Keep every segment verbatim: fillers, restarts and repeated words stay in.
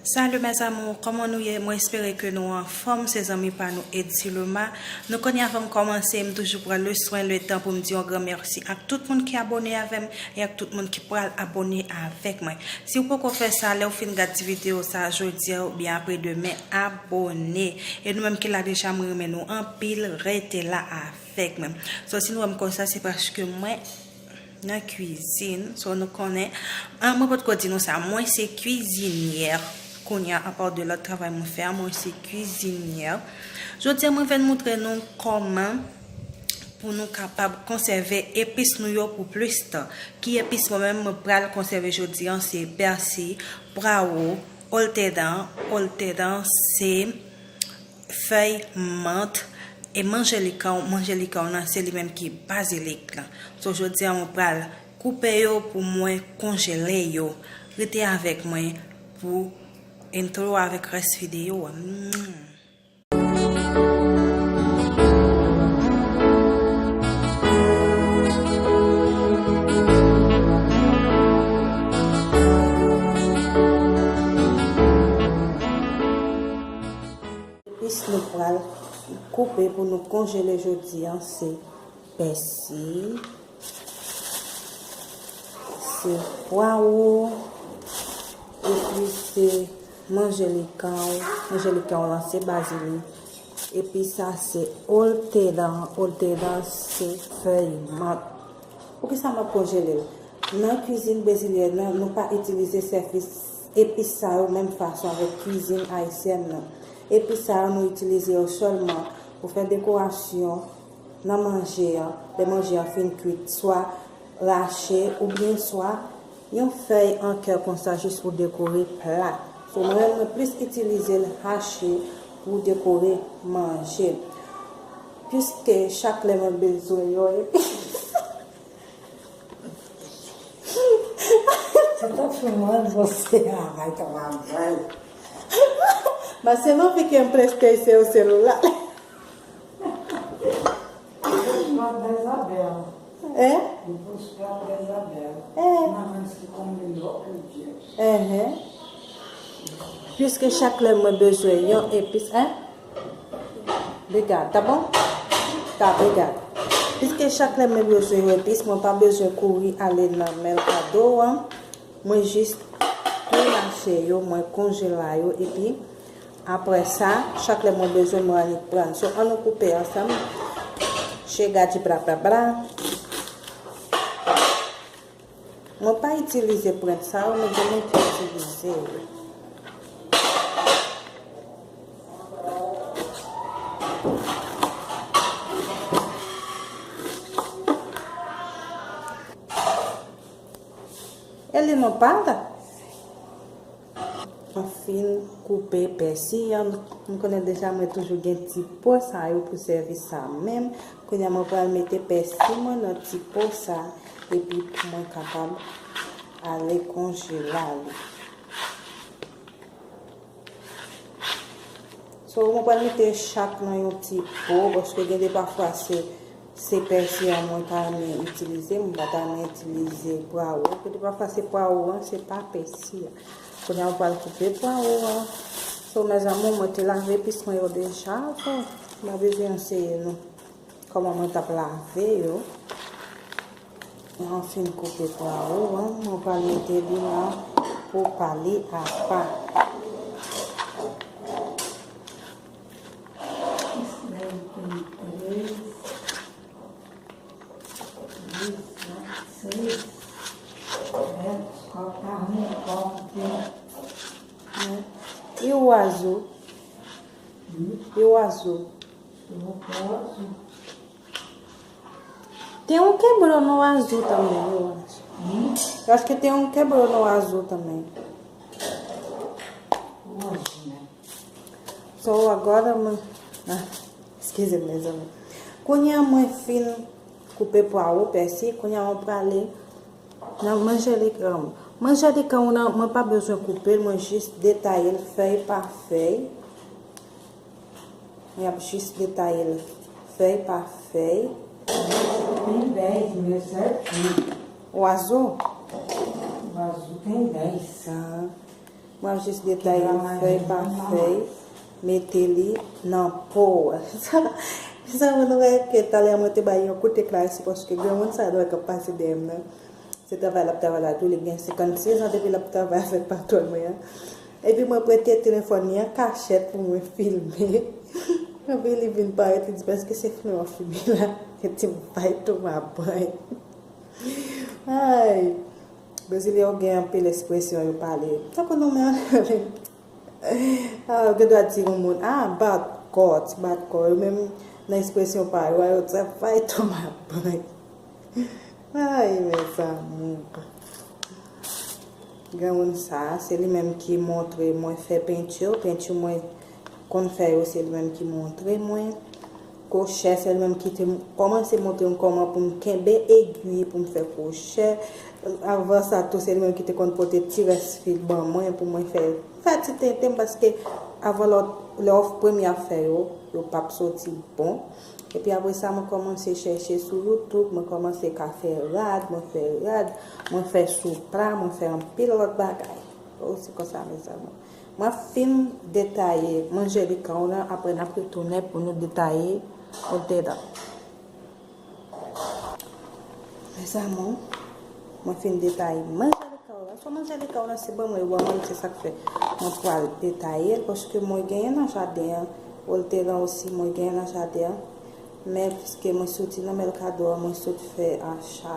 Salut mes amours, kòman nou ye? Mwen espere ke nou anfòm, se zanmi pa nou Edsiloma. Nou konnen avan m kòmanse, m toujou pran le swen, le tan pou m di yon gran mèsi ak tout moun ki abone avè m e ak tout moun ki pral abone avèk mwen. Si w poko fè sa, lè w fin gad ti videyo sa jodi a oubyen apre demen, abone. E nou menm ki la deja, mwen renmen nou anpil, rete la avèk mwen. So, si nou wè m konsa, se paske mwen nan kwizin. So, nou konnen, ah, mwen potko di nou sa, mwen se kwizinyè. Kounye a, apa de lòt travay mwen fè a, mwen se kwizinyè. Jodi a, mwen vin moutre nou kòman pou nou kapab konsève epis nou yo pou plis tan. Ki epis mwen menm mwen pral konsève jodi a, se pèsi, pwawo, oltedan. Oltedan se fèy mant e manjelika w, manjelika w nan se li menm ki bazilik lan. So, jodi a mwen pral koupe yo pou mwen konjele yo. Rete avèk mwen pou entwo avèk rès videyo a. Mm. Epis nou pral koupe pou nou konjele jodi a, se pèsi, se pwawo, epi se manjelika w, manjelika w lan se bazilik, epi sa se oltedan, oltedan se fèy mant. Poukisa m ap konjele l? Nan kwizin brezilyèn nan, nou pa itilize sèvis epis sa yo menm fason avèk kwizin ayisyèn nan. Epis sa yo, nou itilize yo sèlman pou fè dekorasyon nan manje an, lè manje an fin kwit, swa rache oubyen swa yon fèy an kè konsa jis pou dekore pla. So, mwen menm, mwen plis itilize l hache pou dekore manje. Piske chak lè mwen bezwen yon epis. Se ta fè mwen, bon, se travay, travay. Mas você não fica em PlayStation celular? Depois para Isabela. É? Depois para Isabela. É. Mas antes que combinou, eu disse. Uhum. Piske chak lè mwen bezwen yon epis, hein? Obrigada, tá bom? Tá, obrigada. Piske chak lè mwen bezwen yon epis, mwen pa bezwen kouri ale nan mèkado an. Mwen jis tou mache yo, mwen konjela yo, epi apre sa, chak lè mwen bezwen, mwen annik pran. So, ann nou koupe ansanm. Chega de bra pra bra. Mwen pa itilize pwent sa yo, men gen moun ki itilize yo. Ele não para? Mwen fin koupe pèsi an. M konnen deja mwen toujou gen ti po sa yo pou sèvi sa menm. Kounye a mwen pral mete pèsi mwen nan ti po sa, epi pou mwen kapab ale konjela li. So, mwen pral mete chak nan yon ti po, paske gen de pafwa se, se pèsi an mwen ta renmen itilize, mwen pa ta renmen itilize pwawo. Gen de pafwa se pwawo an, se pa pèsi an. Kounye a mwen pral koupe pwawo an. So, mes amours, mwen te lave epis mwen yo deja, so, mwen bezwen anseye nou kòman mwen t ap lave yo. Lè m fin koupe pwawo an, mwen pral mete li nan po pa li apa. E o azul? E o azul? Tem um quebrou no azul também, eu acho. Hum? Eu acho que tem um quebrou no azul também. Imagina. So, agora, mwen, ah, excuse me, zanmi. Kounye a mwen fin koupe pwawo, pèsi, kounye a mwen prale nan manjelika an. Manjelika an nan, mwen pa bezwen koupe l, mwen jis detaye l fèy pa fèy. Mwen ap jis detaye l fèy pa fèy. Tem dez, meu certinho. O azul? O azul tem dez. Ah. Mwen ap jis detaye fèy pa fèy, mete li nan po. Sa, sa mwen wè ke talè mwen te bay yon kout eklarisi paske granmoun sa yo k ap pase dèyè m nan. Se travay l ap travay la tou, li gen senkannsez an depi l ap travay avèk patwòn mwen an. Epi mwen prete telefòn li an kachèt pou mwen filme. Epi li vin parèt, li di, "Èske se filme w ap filme la?" Li di, "Fight to my brain." Ay, Brezilyen yo gen anpil ekspresyon yo pale. Tankou nou menm. Ah, yo gen dwa di yon moun, ah, bat kò, ti bat kò. Yo menm nan ekspresyon pa yo, yo travay tou mabann. Ay, mes amours. Granmoun sa, se li menm ki montre mwen fè penti. Penti mwen konn fè yo, se li menm ki montre mwen. Kwochè, se li menm ki te kòmanse montre m kòman pou m kenbe egwi, pou m fè kwochè. Avan sa tou, se li menm ki te konn pote ti rès fil ban mwen pou mwen fè, fè ti tenten m, paske avan lè w, lè w premye ap fè yo, yo p ap soti bon. Epi apre sa, mwen kòmanse chèche sou YouTube, mwen kòmanse ka fè rad, mwen fè rad, mwen fè soupla, mwen fè anpil lòt bagay. Oh, se konsa, mes amours. Mwen fin detaye manjelikan w lan, apre n ap retounen pou nou detaye odedan. Mes amours, mwen fin detaye manjelikan w lan. So manjelikan w lan, se ban mwen yo ban mwen, se sa k fè mwen pral detaye l, paske mwen genyen nan jaden an. Olteran osi, mwen genyen nan jaden an. Men, piske mwen soti nan Mercado an, mwen sot fè acha.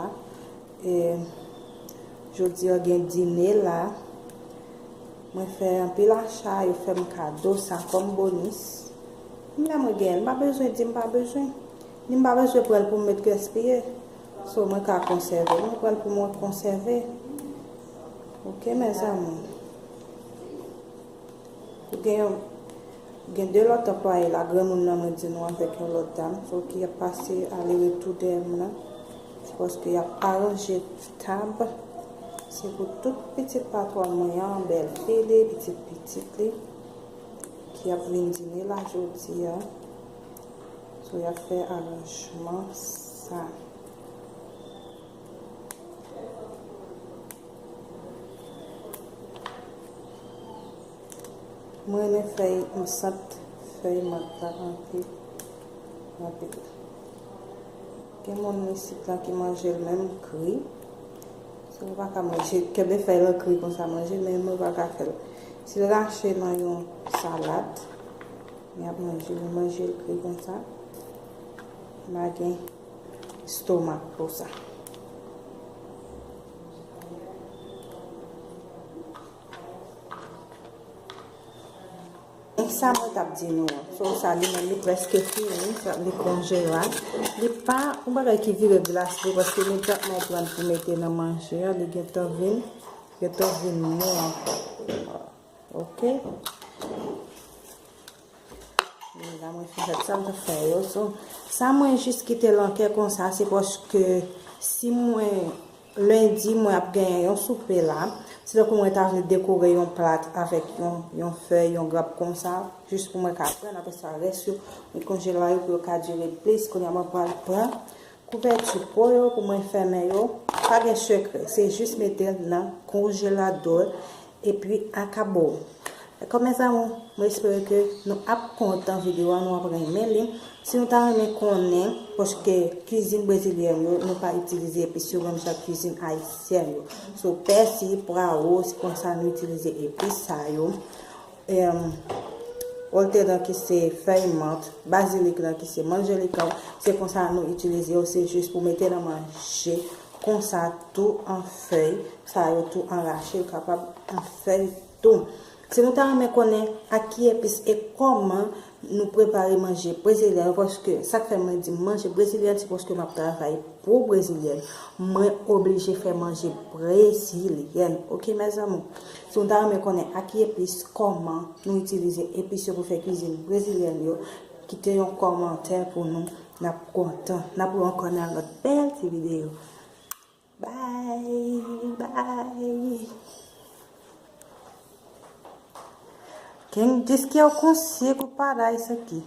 E, jodi a gen dine la. Mwen fè anpil acha, yo fè m kado sa kòm bonis. Menm lè mwen genyen l, m pa bezwen di m pa bezwen. Ni m pa bezwen pran l pou m met gaspiye. So, mwen ka konsève. Mwen pran l pou mwen konsève. Ok, mes amours. Gen yon, gen de lòt anplwaye la, granmoun nan mwen di nou avèk yon lòt dam, so ki ap pase ale retou dèyè m nan. Se paske y ap aranje tab. Se pou tout pitit patwòn mwen an, bèl fi li, pitit pitit li, ki ap vin dine la jodi a. So, y ap fè aranjman sa. Mwen renmen fèy, m sant fèy mant la anpil, anpil. Gen moun isit la ki manje l menm kri. So, ou pa ka manje, kenbe fèy lan kri konsa manje, men mwen pa ka fè l. Si l rache nan yon salad, m ap manje l, manje l kri konsa. M pa gen estomak pou sa. E sa mwen t ap di nou an. So, sa li menm, li prèske fini, sa, li konje la. Li pa yon bagay ki vire glas vre, paske imedyatman ou pran pou mete nan manje an, li gentan vin, gentan vin mou ankò. Ok? Men la mwen fin fè sa m t ap fè yo. So, sa mwen jis kite l an kè konsa, se paske si mwen, lendi, mwen ap genyen yon soupe la. Se tankou mwen ta vle dekore yon plat avèk yon, yon fèy, yon grap konsa, jis pou mwen ka pran, apre sa, rès yo, mwen konjele yo pou yo ka dire plis. Kounye a mwen pral pran kouvèti po yo pou mwen fèmen yo. Pa gen sekrè, se jis mete l nan konjeladè epi akabo. Dakò, mes amours, mwen espere ke nou ap kontan videyo a, nou ap renmen li. Si nou ta renmen konnen, paske kwizin brezilyèn yo, nou pa itilize epis yo menm jan kwizin ayisyèn yo. So, pèsi, pwawo, se konsa nou itilize epis sa yo. Em, olteran ki se fèy mant, bazilik lan ki se manjelikan, se konsa nou itilize yo, se jis pou mete nan manje, konsa tou an fèy, sa yo tou an rache, yo kapab an fèy tou. Si nou ta renmen konnen ak ki epis e kòman nou prepare manje brezilyèn, paske sa k fè mwen di manje brezilyèn, se paske m ap travay pou brezilyèn. Mwen oblije fè manje brezilyèn. Ok, mes amours? Si nou ta renmen konnen ak ki epis, kòman nou itilize epis yo pou fè kwizin brezilyèn yo, kite yon kòmantè pou nou. N ap kontan. N ap wè ankò nan lòt bèl ti videyo. Bye, bye. Quem diz que eu consigo parar isso aqui?